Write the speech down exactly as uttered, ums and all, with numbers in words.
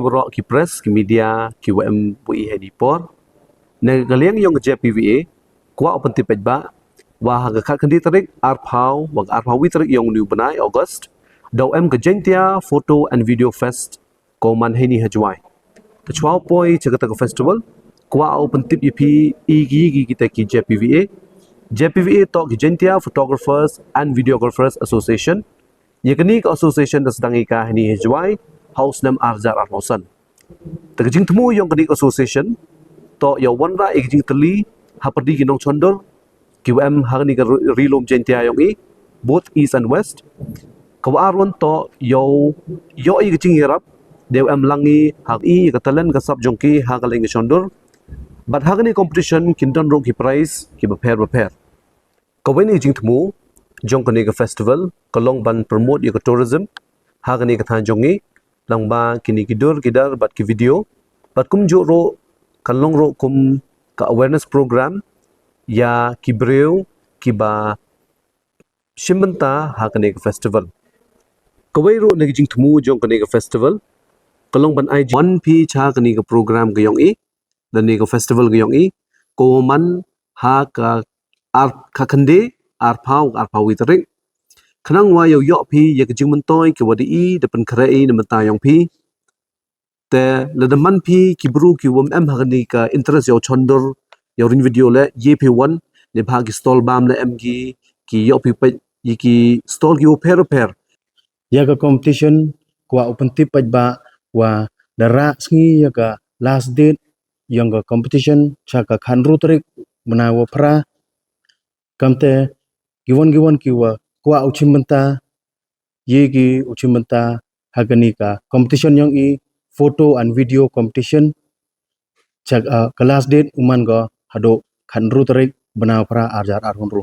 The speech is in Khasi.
Baroh ki press, ki media, ki wa em wa i ha ini i por. Na ka liang yong ka J P V A, kwah u pyntip paidbah wa ha ka khatkhyndai tarik, arphaw, wa ka arphaw wi tarik yong uni u bnai August, da u em ka Jaintia Photo and Video Fest ka u man ha ini ha Jowai. Te chwa u poi cha kata ka festival, kwah u pyntip ya phi i ki, i ki, kita ki J P V A. J P V A toh ki Jaintia Photographers and Videographers Association. Ya kani ka association da sdang i ka ha ini ha Jowai ha u snem ar hajar arphaw san. Te ka jingthmu yong kani ka association toh ya u wanrah ya ka jingtylli hapyrdi ki nongchondur ki wa em ha kani ka ri-, ri lum Jaintia yong i, both East and West. Ka wa ar wan toh ya u yoh i ka jingïarap da u em lang i ha i ya ka talent ka sap jong ki ha ka liang ka chondur. Bad ha kani ka competition kin don ruh ki prize ki bapher bapher. Ka wei na ka jingthmu jong kani ka festival ka long ban promote ya ka tourism ha kani ka thaiñ jong i, lang ba kini ki dur ki dar bad ki video. Bad kumjuh ruh kan long ruh kum ka awareness program ya ki briew ki ba shim bynta ha kani ka festival. Ka wei ruh na ka jingthmu jong kani ka festival ka long ban ai wan phi cha kani ka program ka yong i, da kani ka festival ka yong i, ka wa man ha ka ar, khatkhyndai, arphaw, arphaw wi tarik. Khnang wa yoh yoh phi ya ka jingmyntoi ki wa da i, da pynkhreh i na bynta yong phi. Te lada man phi ki bru ki wa em ha kani ka interest ya u chondur, ya u ring video le, ya phi wan, ne bha ki stall bam le em ki, ki yoh phi peit ya ki stall ki wa pher pher. Ya ka competition kwah u pyntip paidbah wa da rah sngi ya ka last date yong ka competition cha ka khathynru tarik bnai wa phra. Kamte ki wan ki wan ki wa kwah u shim bynta, ya ki u shim bynta ha kani ka competition yong i, photo and video competition. Cha, ah, ka last date u man ka haduh khathynru tarik bnai wa phra ar hajar arphaw hynru.